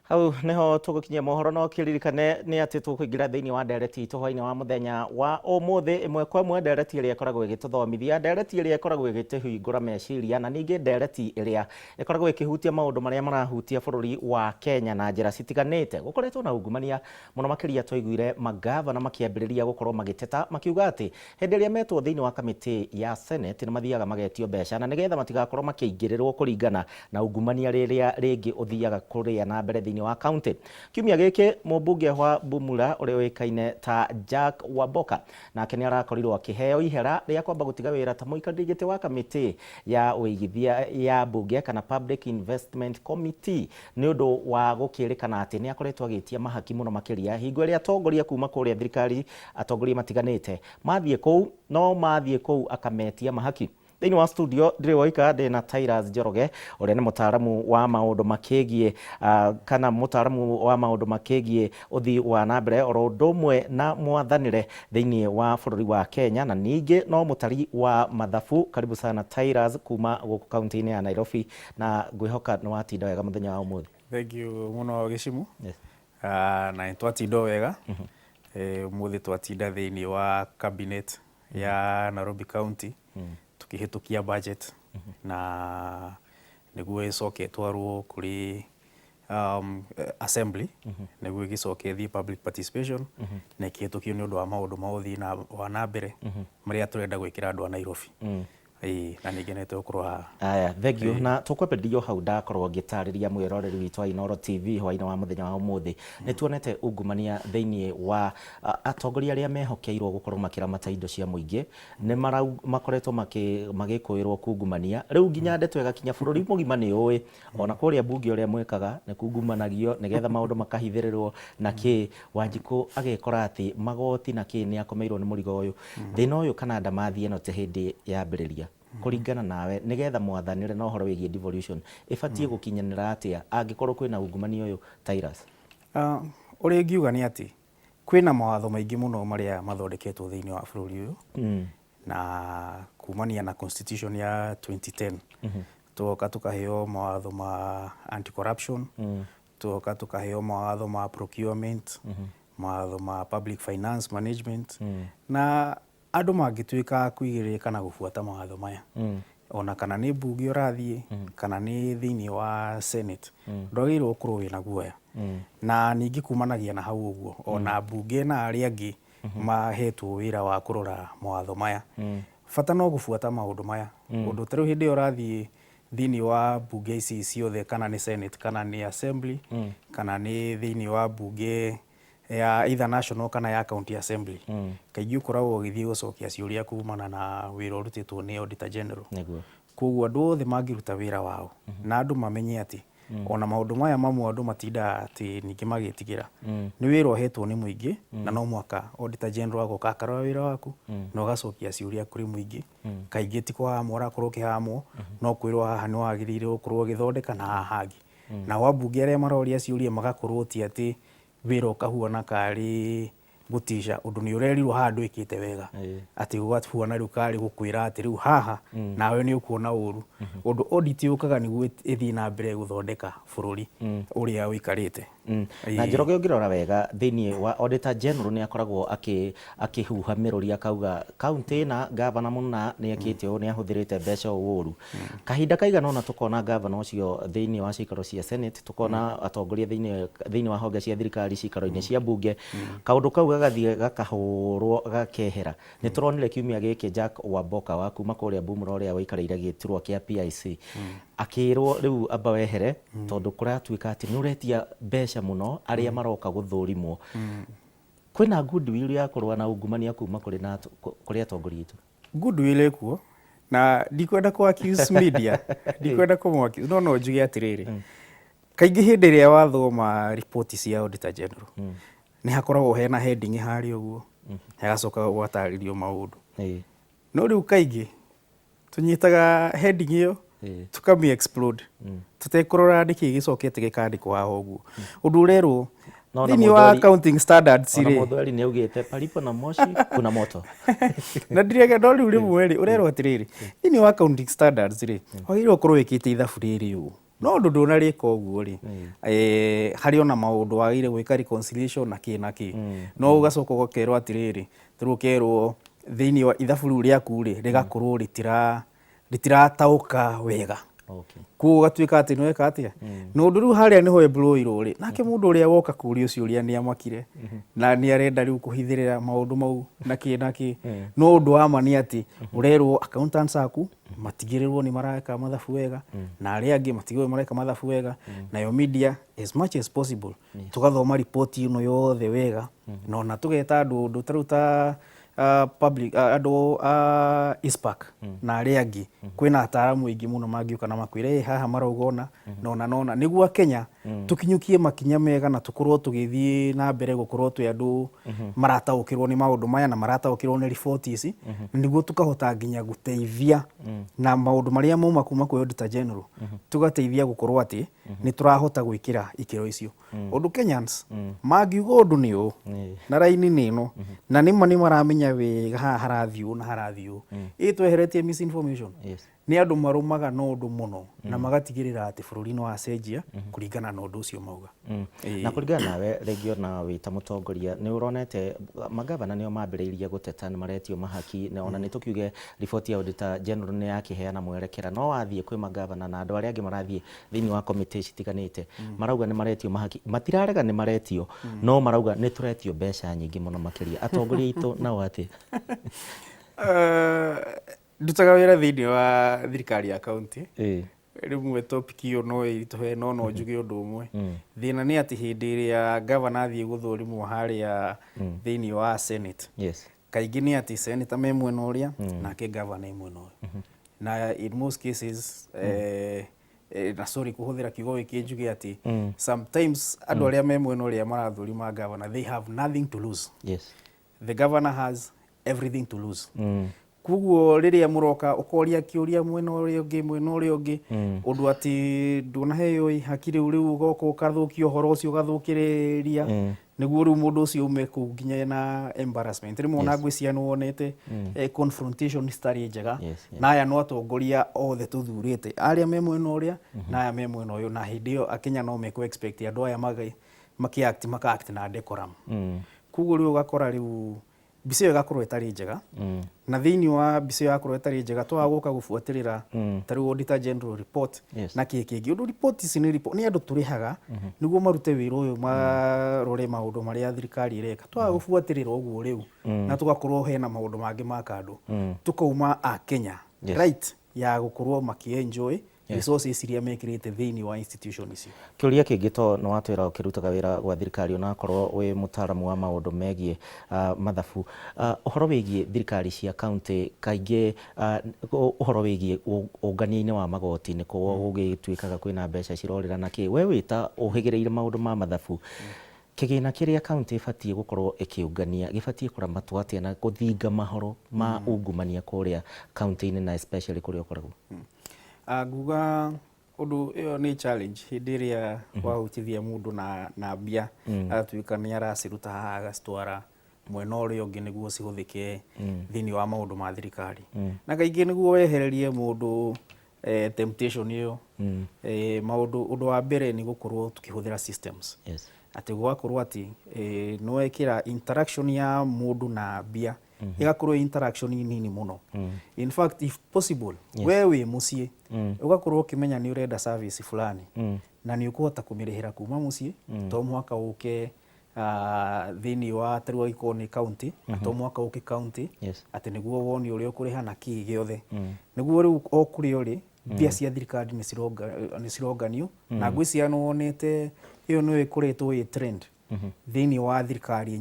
Hau niho tũgũkinyia mohoro, no kĩririkane nĩ atĩ tũkũingĩra thĩinĩ wa ndereti itũ hwainĩ wa mũthenya wa ũmũthĩ ĩmwe kwa ĩmwe, ndereti ĩrĩa ĩkoragwo ĩgĩtũthomithia, ndereti ĩrĩa ĩkoragwo ĩgĩtũhingũra meciria, na ningĩ ndereti ĩrĩa ĩkoragwo ĩkĩhutia maũndũ marĩa marahutia bũrũri wa Kenya na njĩra citiganĩte. Gũkoretwo na ungumania mũno makĩria, twaiguire magavana makĩambĩrĩria gũkorwo magĩteta makiuga atĩ hĩndĩ ĩrĩa metwo thĩinĩ wa kamĩtĩ ya Senate nĩ mathiaga magetio mbeca na nĩgetha matigakorwo makĩingĩrĩrwo kũringana na ungumania rĩrĩa rĩngĩ ũthiaga kũrĩa na mbere thĩinĩ wa kaunti. Kiumia gĩkĩ mũmbunge wa Bumula ũrĩa ũĩkaine ta Jack Wamboka nake nĩ arakorirwo akĩheo ihera rĩa kwamba gũtiga wĩra ta mũikarĩri gĩtĩ wa kamĩtĩ ya ũigithia ya mbunge kana Public Investment Committee nĩ ũndũ wa gũkĩrĩkana atĩ nĩ akoretwo agĩtia mahaki mũno makĩria hingo ĩrĩa atongoria kuma kũrĩa thirikari, atongoria matiganĩte mathiĩ kũu, no mathiĩ kũu akametia mahaki. Thĩinĩ wa studio ndirĩ woika, ndĩ na Tyrus Njoroge ũrĩa nĩ mũtaaramu wa maũndũ makĩgiĩ kana mũtaaramu wa maũndũ makĩgiĩ ũthii wa na mbere oro ũndũ ũmwe na mwathanĩre thĩinĩ wa bũrũri wa Kenya, na ningĩ no mũtari wa mathabu. Karibu sana Tyrus kuma gũkũ kaunti-inĩ ya Nairobi, na ngwĩhoka nĩ watinda wega mũthenya wa ũmũthĩ. Thank you mũno Gĩcimu. Yes. Na nĩ twatinda o wega. Ũmũthĩ twatinda thĩinĩ wa cabinet ya Nairobi County tukĩhĩtũkia budget na nĩguo ĩcoke ĩtwarwo kũrĩ assembly nĩguo ĩgĩcoke ĩthiĩ public participation na ĩkĩhĩtũkio nĩ ũndũ wa maũndũ ma ũthii wa na mbere marĩa tũrenda gwĩkĩra andũ a Nairobi. Ĩĩ, na nĩ ngenete gũkorwo haha. Aya, thank you. Na tũkwambĩrĩria o hau ndakorwo ngĩtarĩria mwĩroreri witũ wa Inooro TV hwainĩ wa mũthenya wa ũmũthĩ. Nĩ tuonete ungumania thĩinĩ wa atongoria arĩa mehokeirwo gũkorwo makĩramata indo cia mũingĩ, nĩ makoretwo magĩkũĩrwo kungumania. Rĩu nginya ndeto ĩgakinya bũrũri mũgima nĩ ũĩ, ona kũrĩa mbunge ũrĩa mwĩkaga nĩ kungumanagio nĩgetha maũndũ makahithĩrĩrwo na kĩ. Wanjikũ agekora atĩ magoti na kĩ nĩ akomeirwo nĩ mũrigo ũyũ. Thĩna ũyũ kana ndamathi ĩno ti hĩndĩ yambĩrĩria. Kũringana nawe, nĩgetha mwathanĩre na ũhoro wĩgiĩ devolution, ĩbatiĩ gũkinyanĩra atĩa angĩkorwo kwĩna ungumania ũyũ, Tyrus? Ũrĩa ingiuga nĩ atĩ kwĩna mawatho maingĩ mũno marĩa mathondeketwo thĩinĩ wa bũrũri ũyũ na kumania na constitution ya 2010, tũgoka tũkaheo mawatho ma anti corruption, tũgoka tũkaheo mawatho ma procurement, mawatho ma public finance management, na andũ mangĩtuĩka a kũigĩrĩrĩka na gũbuata mawatho maya, ona kana nĩ mbunge ũrathiĩ kana nĩ thĩinĩ wa Senate, ndwagĩrĩirwo gũkorwo wĩna guoya. Na ningĩ kumanagia na hau ũguo, ona mbunge na arĩa angĩ mahetwo wĩra wa kũrora mawatho maya, bata no gũbuata maũndũ maya. Ũndũ ta rĩu hĩndĩ ĩyo ũrathiĩ thĩinĩ wa mbunge ici ciothe, kana nĩ Senate kana nĩ assembly kana nĩ thĩinĩ wa mbunge ya either national kana ya county assembly, kaingĩ ũkoragwo ũgĩthiĩ gũcokia ciũria kumana na wĩra ũrutĩtwo nĩ Auditor General. Koguo andũ othe mangĩruta wĩra wao na andũ mamenye atĩ ona maũndũ maya mamwe andũ matindaga atĩ ningĩ magĩtigĩra nĩ wĩra ũhetwo nĩ mũingĩ, na no mũhaka Auditor General agoka akarora wĩra waku na ũgacokia ciũria kũrĩ mũingĩ. Kaingĩ ti kũhamwo ũrakorwo ũkĩhamwo, no kwĩrwo haha nĩ wagĩrĩire gũkorwo ũgĩthondeka na haha hangĩ. Nao ambunge arĩa maroria ciũria magakorwo ti atĩ wĩra ũkahuana karĩ gũtica ũndũ nĩ ũrerirwo haha ndwĩkĩte wega, atĩ ũgahuana rĩu karĩ gũkwĩra atĩ rĩu haha nawe nĩ ũkuona ũru ũndũ. Audit yũkaga nĩguo ĩthiĩ na mbere gũthondeka bũrũri ũrĩa ũikarĩte. Na Njoroge, ũngĩrora wega thĩinĩ wa Auditor General nĩ akoragwo akĩhuha mĩrũri akauga kaunti ĩna gavana mũna nĩ ekĩte ũũ, nĩ ahũthĩrĩte mbeca ũũ ũru. Kahinda kaigana ũna tũkona gavana ũcio thĩinĩ wa ciikaro cia Senate, tũkona atongoria thĩinĩ wa honge cia thirikari ciikaro-inĩ cia mbunge, kaũndũ kau gagathiĩ gakahũrwo gakehera. Nĩ tũronire kiumia gĩkĩ Jack Wamboka wa kuma kũrĩa Bumula ũrĩa waikarĩire gĩturwa kĩa PIC akĩrwo rĩu amba wehere tondũ kũratuĩka atĩ nĩ ũretia mbeca mũno arĩa maroka gũthũrimwo. Kwĩna goodwill ya kũrũa na ungumania kuma kũrĩ atongoria aitũ? Goodwill ĩkuo na ndikwenda kũ accuse media, ndikwenda kũ accuse, no no njuge atĩrĩrĩ, kaingĩ hĩndĩ ĩrĩa wathoma riboti cia Auditor General nĩ hakoragwo hena heading harĩa ũguo, hagacoka gũgatarĩrio maũndũ. No rĩu kaingĩ tũnyitaga heading ĩyo tũkami explode tũtekũrora nĩkĩ gĩcokete gĩkandĩkwo haha ũguo ũndũ ũrerwo No na thĩinĩ wa Mũthweri- accounting standards Ona rĩ. Mũthweri nĩ augĩte palipo na moshi kuna moto. Na ndirega, no rĩu rĩmwe rĩ ũrerwo atĩrĩrĩ, thĩinĩ wa accounting standards rĩ, wagĩrĩirwo gũkorwo wĩkĩte ithabu rĩrĩ ũũ. No ũndũ ndũnarĩka ũguo rĩ, harĩ ona maũndũ wagĩrĩire gwĩka reconciliation na kĩ na kĩ. No ũgacoka ũgakerwo atĩrĩrĩ, tarĩu ũkerwo thĩinĩ wa ithabu rĩu rĩaku rĩ, rĩgakorwo rĩtirataũka wega. Koguo ũgatuĩka atĩ nĩ weka atĩa? Na ũndũ rĩu harĩa nĩho ĩmburũirwo rĩ, nake mũndũ ũrĩa woka kũria ũcio ũrĩa nĩ amakire na nĩ arenda rĩu kũhithĩrĩra maũndũ mau na kĩ na kĩ. No ũndũ wa ma nĩ atĩ ũrerwo accountants aku matigĩrĩrwo nĩ mareka mathabu wega na arĩa angĩ matigĩrĩrwo nĩ mareka mathabu wega. Nayo media as much as possible tũgathoma riboti ĩno yothe wega na ona tũgeta andũ ũndũ ta rĩu ta public andũ a ICPAK na arĩa angĩ. Kwĩna ataaramu aingĩ mũno mangĩũka na makwĩre "Ĩ, haha marauga ũna na ũna na ũna," nĩguo Akenya tũkinyũkie makinya mega na tũkorwo tũgĩthiĩ na mbere gũkorwo twĩ andũ marataũkĩrwo nĩ maũndũ maya na marataũkĩrwo nĩ riboti ici, nĩguo tũkahota nginya gũteithia na maũndũ marĩa mauma kuma kwĩ Auditor General, tũgateithia gũkorwo atĩ nĩ tũrahota gwĩkĩra ikĩro icio. Ũndũ Kenyans mangiuga ũndũ nĩ ũũ na raini nĩ ĩno na nĩma nĩ maramenya wega haha harathiĩ ũũ na harathiĩ ũũ, ĩ tweheretie misinformation. Nĩ andũ marũmaga na ũndũ mũno na magatigĩrĩra atĩ bũrũri nĩ wacenjia kũringana na ũndũ ũcio mauga. Na kũringana nawe rĩngĩ ona wĩ ta mũtongoria nĩ ũronete magavana nĩo mambĩrĩirie gũteta nĩ maretio mahaki, na ona nĩ tũkiuge riboti ya Auditor General nĩ yakĩheana mwerekera, no wathiĩ kwĩ magavana na andũ arĩa angĩ marathiĩ thĩinĩ wa komĩtĩ citiganĩte marauga nĩ maretio mahaki, matirarega nĩ maretio, no marauga nĩ tũretio mbeca nyingĩ mũno makĩria. Atongoria aitũ nao atĩ? Ndutaga wĩra thĩinĩ wa thirikari ya kaunti. Rĩmwe topic ĩyo no ĩritũhe, no no njuge ũndũ ũmwe. Thĩna nĩ atĩ hĩndĩ ĩrĩa gavana athiĩ gũthũrimwo harĩa thĩinĩ wa Senate, kaingĩ nĩ atĩ senator me mwena ũrĩa nake gavana e mwena ũyũ. Na in most cases, na sorry kũhũthĩra kiugo gĩkĩ, njuge atĩ sometimes andũ arĩa me mwena ũrĩa marathũrima gavana, they have nothing to lose. The governor has everything to lose. Koguo rĩrĩa mũroka ũkoria kĩũria mwena ũrĩa ũngĩ, mwena ũrĩa ũngĩ, ũndũ atĩ ndũnaheo ihaki rĩu, rĩu ũgoka ũkathũkia ũhoro ũcio, ũgathũkĩrĩria nĩguo rĩu mũndũ ũcio ume kũu nginya na embarrassment. Rĩmwe ona ngwĩciria nĩ wonete confrontation citarĩ njega. Na aya no atongoria othe tũthurĩte, arĩa me mwena ũrĩa na aya me mwena ũyũ, na hĩndĩ ĩyo Akenya no mekũ expect andũ aya makĩ-act, maka-act na decorum. Koguo rĩu ũgakora rĩu mbica ĩyo ĩgakorwo ĩtarĩ njega, na thĩinĩ wa mbica ĩyo yakorwo ĩtarĩ njega, twaga gũka gũbuatĩrĩra ta rĩu Auditor General report na kĩ kĩngĩ. Ũndũ report ici nĩ report, nĩ andũ tũrĩhaga nĩguo marute wĩra ũyũ, marore maũndũ marĩa thirikari ĩreka. Twaga gũbuatĩrĩra ũguo rĩu na tũgakorwo hena maũndũ mangĩ ma kando, tũkauma a Kenya right ya gũkorwo makĩ-enjoy resources iria mekĩrĩte thĩinĩ wa institution icio. Kĩũria kĩngĩ, to nĩ watwĩra ũkĩrutaga wĩra gwa thirikari, onakorwo wĩ mũtaaramu wa maũndũ megiĩ mathabu, ũhoro wĩgiĩ thirikari cia kaunti, kaingĩ ũhoro wĩgiĩ ũngania-inĩ wa magoti nĩ gũgĩtuĩkaga kwĩna mbeca cirorĩra na kĩ. We wĩ ta ũhĩgĩrĩire maũndũ ma mathabu, kĩgĩna kĩrĩa kaunti ĩbatiĩ gũkorwo ĩkĩũngania gĩbatiĩ kũramatwo atĩa na gũthinga mahoro ma ungumania kũrĩa kaunti-inĩ na especially kũrĩa ũkoragwo? Nguga ũndũ ĩyo nĩ challenge hĩndĩ ĩrĩa wahutithia mũndũ na mbia, agatuĩka nĩ araciruta haha agacitwara mwena ũrĩa ũngĩ nĩguo cihũthĩke thĩinĩ wa maũndũ ma thirikari. Na kaingĩ nĩguo wehererie mũndũ temptation ĩyo, maũndũ, ũndũ wa mbere nĩ gũkorwo tũkĩhũthĩra systems, atĩ gũgakorwo atĩ nĩ wekĩra interaction ya mũndũ na mbia ĩgakorwo interaction nini mũno. In fact, if possible, we wĩ mũciĩ ũgakorwo ũkĩmenya nĩ ũrenda service fulani na nĩ ũkũhota kũmĩrĩhĩra kuma mũciĩ, to mũhaka ũke thĩinĩ wa, tarĩu angĩkorwo nĩ county, to mũhaka ũke county atĩ nĩguo wone ũrĩa ũkũrĩha na kĩ gĩothe, nĩguo rĩu o kũrĩa ũrĩ mbia cia thirikari nĩ cironganio. Na ngwĩciria nĩ wonete ĩyo nĩyo ĩkoretwo ĩ trend thĩinĩ wa thirikari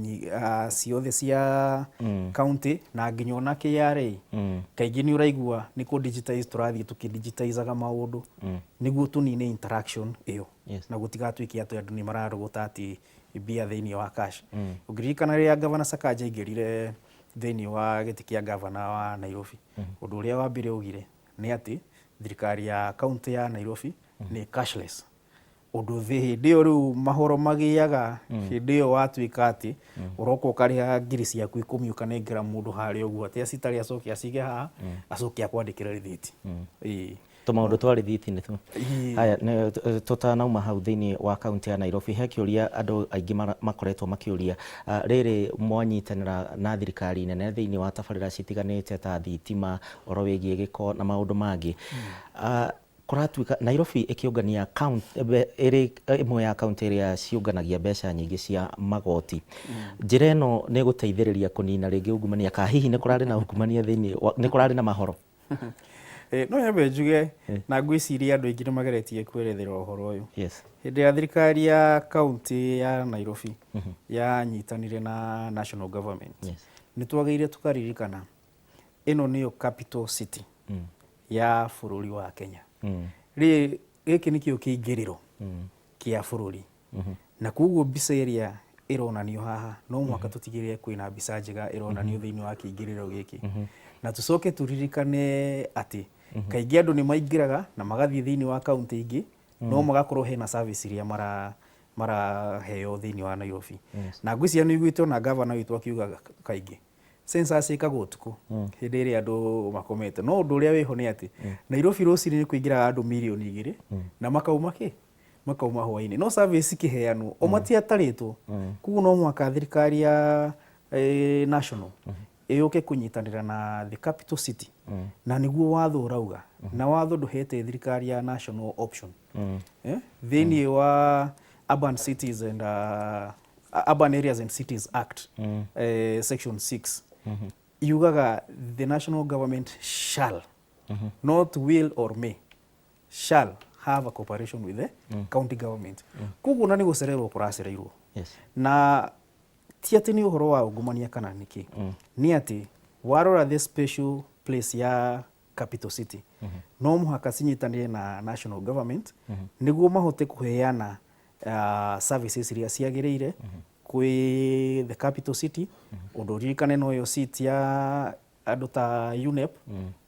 ciothe cia county na nginya ona KRA. Kaingĩ nĩ ũraigua nĩ kũ digitize, tũrathiĩ tũkĩ-digitizaga maũndũ nĩguo tũnine interaction ĩyo na gũtigatuĩke atĩ andũ nĩ mararogota atĩ mbia thĩinĩ wa cash. Ũngĩririkana rĩrĩa Gavana Sakaja aingĩrire thĩinĩ wa gĩtĩ kĩa gavana wa Nairobi, ũndũ ũrĩa wa mbere augire nĩ atĩ thirikari ya county ya Nairobi nĩ cashless. Ũndũ thĩ hĩndĩ ĩyo rĩu mahoro magĩaga, hĩndĩ ĩyo watuĩka atĩ ũroka ũkarĩha 10,000 ciaku ũkanengera mũndũ harĩa ũguo atĩ acitarĩ, acoke acige haha, acoke akwandĩkĩre rĩthiti. Ĩĩ. Tũmaũndũ twa rĩthiti nĩ tu. Ĩĩ. Haya, tũtanauma hau thĩinĩ wa kaunti ya Nairobi, he kĩũria andũ aingĩ makoretwo makĩũria. Rĩrĩ mwanyitanĩra na thirikari nene thĩinĩ wa tabarĩra citiganĩte ta thitima, ũhoro wĩgiĩ gĩko na maũndũ mangĩ. Kũratuĩka Nairobi ĩkĩũngania ĩrĩ ĩmwe ya kaunti ĩrĩa ciũnganagia mbeca nyingĩ cia magoti. Njĩra ĩno nĩ ĩgũteithĩrĩria kũnina rĩngĩ ungumania, kana hihi nĩ kũrarĩ na ungumania thĩinĩ nĩ kũrarĩ na mahoro? No nyambe njuge na ngwĩciria andũ aingĩ nĩ mageretie kwerethera ũhoro ũyũ. Yes. Hĩndĩ ya thirikari ya kaunti ya Nairobi yanyitanire na national government, nĩ twagĩrĩire tũkaririkana ĩno nĩyo capital city ya bũrũri wa Kenya. Rĩ gĩkĩ nĩkĩo kĩingĩrĩro kĩa bũrũri, na koguo mbica ĩrĩa ĩronanio haha no mũhaka tũtigĩrĩre kwĩna mbica njega ĩronanio thĩinĩ wa kĩingĩrĩro gĩkĩ. Na tũcoke tũririkane atĩ kaingĩ andũ nĩ maingĩraga na magathiĩ thĩinĩ wa kaunti ingĩ, no magakorwo hena service iria maraheo thĩinĩ wa Nairobi. Na ngwĩciria nĩ ũiguĩte ona gavana witũ akiuga kaingĩ census ĩkagwo ũtukũ hĩndĩ ĩrĩa andũ makomete, no ũndũ ũrĩa wĩho nĩ atĩ Nairobi rũcinĩ nĩ kũingĩraga andũ 2 mirioni na makauma kĩ makauma hwainĩ, no service ikĩheanwo o matiatarĩtwo. Koguo no mũhaka thirikari ya national ĩyũke kũnyitanĩra na the capital city, na nĩguo watho ũrauga, na watho ndũhete thirikari ya national option. Thĩinĩ wa Urban Cities and Urban Areas and Cities Act, section 6 yugaga the national government shall, not will or may, shall have a cooperation with the county government. Koguo na nĩ gũcererwo kũracereirwo. Na ti atĩ nĩ ũhoro wa ungumania kana nĩkĩ, nĩ atĩ warora the special place ya capital city, no mũhaka cinyitanĩre na national government nĩguo mahote kũheana services iria ciagĩrĩire kwĩ the capital city. Ũndũ ũririkane noyo seat ya andũ ta UNEP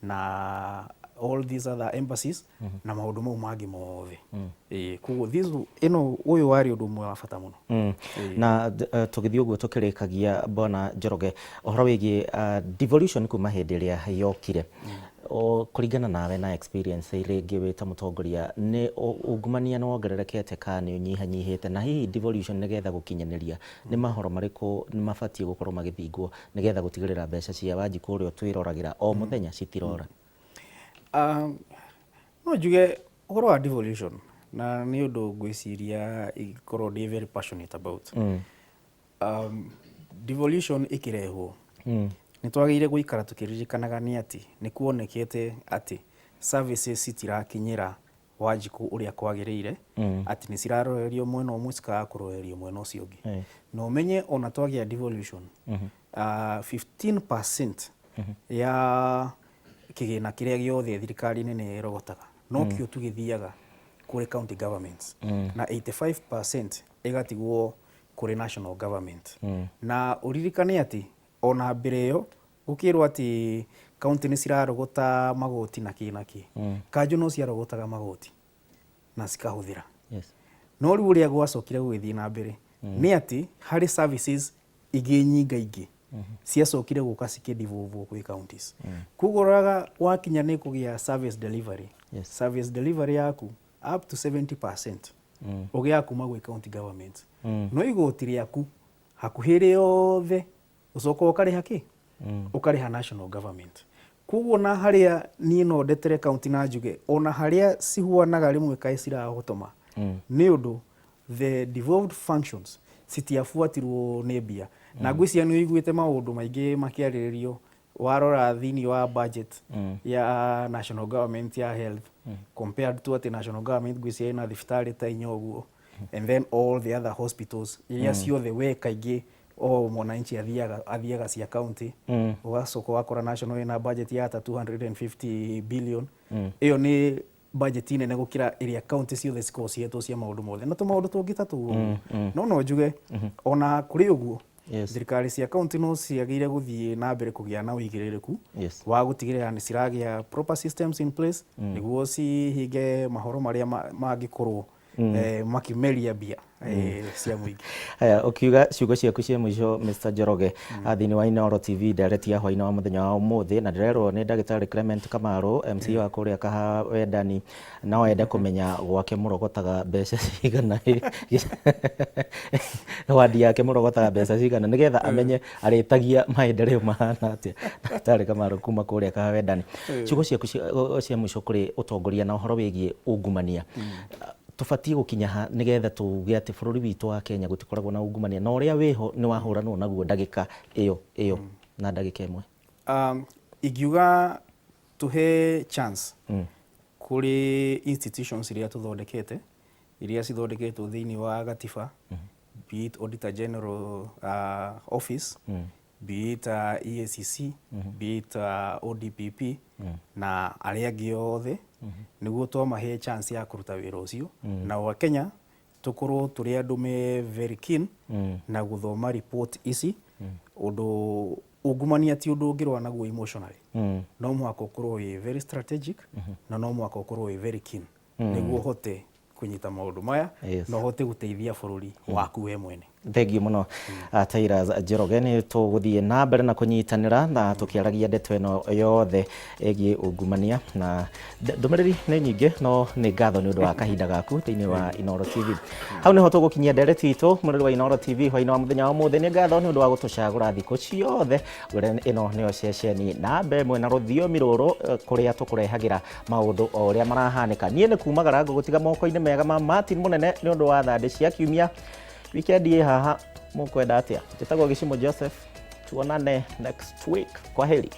na all these other embassies na maũndũ mau mangĩ mothe. Ĩĩ, koguo this ĩno ũyũ warĩ ũndũ ũmwe wa bata mũno. Na tũgĩthiĩ ũguo tũkĩrĩkagia, Bwana Njoroge, ũhoro wĩgiĩ devolution kuma hĩndĩ ĩrĩa yokire, o kũringana nawe na experience rĩngĩ wĩ ta mũtongoria, nĩ ungumania nĩ wongererekete kana nĩ ũnyihanyihĩte? Na hihi devolution nĩgetha gũkinyanĩria, nĩ mahoro marĩkũ nĩ mabatiĩ gũkorwo magĩthingwo nĩgetha gũtigĩrĩra mbeca cia Wanjikũ ũrĩa twĩroragĩra o mũthenya citirora? No njuge ũhoro wa devolution na nĩ ũndũ ngwĩciria ingĩkorwo ndĩ very passionate about. Devolution ĩkĩrehwo, nĩ twagĩrĩire gũikara tũkĩririkanaga nĩ atĩ nĩ kuonekete atĩ services citirakinyĩra Wanjikũ ũrĩa kwagĩrĩire, atĩ nĩ cirarorerio mwena ũmwe cikaga kũrorerio mwena ũcio ũngĩ. Na ũmenye ona twagĩa devolution, 15% ya kĩgĩna kĩrĩa gĩothe thirikari nene ĩrogotaga no kĩo tu gĩthiaga kũrĩ county governments, na 85% ĩgatigwo kũrĩ national government. Na ũririkane atĩ ona mbere ĩyo gũkĩrwo atĩ kaunti nĩ cirarogota magoti na kĩ na kĩ, kanjũ no ciarogotaga magoti na cikahũthĩra. No rĩu ũrĩa gwacokire gũgĩthiĩ na mbere nĩ atĩ harĩ services ingĩ nyingaingĩ ciacokire gũka cikĩdevolvwo kwĩ counties. Koguo ũroraga wakinya nĩ kũgĩa service delivery, service delivery yaku up to 70% ũgĩaga kuma gwĩ county government, no igoti rĩaku hakuhĩ rĩothe ũcoka ũkarĩha kĩ ũkarĩha national government. Koguo na harĩa niĩ no ndetere county na njuge ona harĩa cihuanaga rĩmwe kaĩ cirahotoma nĩ ũndũ the devolved functions citiabuatirwo nĩ mbia. Na ngwĩciria nĩ ũiguĩte maũndũ maingĩ makĩarĩrĩrio warora thĩinĩ wa budget ya national government ya health, compared to atĩ national government ngwĩciria ĩna thibitarĩ ta inya ũguo, and then all the other hospitals iria ciothe we kaingĩ o mwananchi athiaga cia county. Ũgacoka ũgakora national ĩna budget ya ta 250 billion. Ĩyo nĩ budget nene gũkĩra ĩrĩa county ciothe cikoragwo cihetwo cia maũndũ mothe na tũmaũndũ tũngĩ ta tũu ũguo. No njuge ona kũrĩ ũguo, thirikari cia county no ciagĩrĩire gũthiĩ na mbere kũgĩa na ũigĩrĩrĩku wa gũtigĩrĩra nĩ ciragĩa proper systems in place nĩguo cihinge mahoro marĩa mangĩkorwo. Makĩmeria mbia cia mũingĩ. Haya, ũkiuga ciugo ciaku cia mũico, Mr. Njoroge, thĩinĩ wa Inooro TV, ndereti ya hwainĩ wa mũthenya wa ũmũthĩ, na ndĩrerwo nĩ ndagĩtarĩ Clement Kamaru, MC wa kũrĩa Kahawendani, no ende kũmenya gwake mũrogotaga mbeca cigana, wandi yake mũrogotaga mbeca cigana, nĩgetha amenye arĩtagia maendeleo mahana atĩa. Ndagĩtarĩ Kamaru kuma kũrĩa Kahawendani, ciugo ciaku cia mũico kũrĩ ũtongoria na ũhoro wĩgiĩ ungumania, tũbatiĩ gũkinya ha nĩgetha tuge atĩ bũrũri witũ wa Kenya gũtikoragwo na ungumania, na ũrĩa wĩho nĩ wahũranwo naguo, ndagĩka ĩyo ĩyo na ndagĩka ĩmwe? Ingiuga tũhe chance kũrĩ institutions iria tũthondekete, iria cithondeketwo thĩinĩ wa gatiba, be it Auditor General Office, be it EACC, be it ODPP na arĩa angĩ othe, nĩguo twamahe chance ya kũruta wĩra ũcio, na o Kenya tũkorwo tũrĩ andũ me very keen na gũthoma report ici. Ũndũ ungumania ti ũndũ ũngĩrũa naguo emotionally. No mũhaka ũkorwo wĩ very strategic, na no mũhaka ũkorwo wĩ very keen nĩguo ũhote kũnyita maũndũ maya na ũhote gũteithia bũrũri waku we mwene. Thengiũ mũno, Tirus Njoroge. Nĩ tũgũthiĩ na mbere na kũnyitanĩra na tũkĩaragia ndeto ĩno yothe ĩgiĩ ungumania, na ndũmĩrĩri nĩ nyingĩ, no nĩ ngatho nĩ ũndũ wa kahinda gaku thĩinĩ wa Inooro TV. Hau nĩho tũgũkinyia ndereti itũ, mũrĩri wa Inooro TV, hwainĩ wa mũthenya wa ũmũthĩ. Nĩ ngatho nĩ ũndũ wa gũtũcagũra thikũ ciothe. Ngwĩre ĩno nĩyo ceceni namba ĩmwe na rũthiomi rũrũ, kũrĩa tũkũrehagĩra maũndũ o ũrĩa marahanĩka. Niĩ nĩ kumagara ngũgũtiga moko-inĩ mega ma Martin Mũnene nĩ ũndũ wa thandĩ cia kiumia. Wikendi ĩ haha, mũkwenda atĩa? Njĩtagwo Gĩcimo Joseph, tuonane next week. Kwaheri.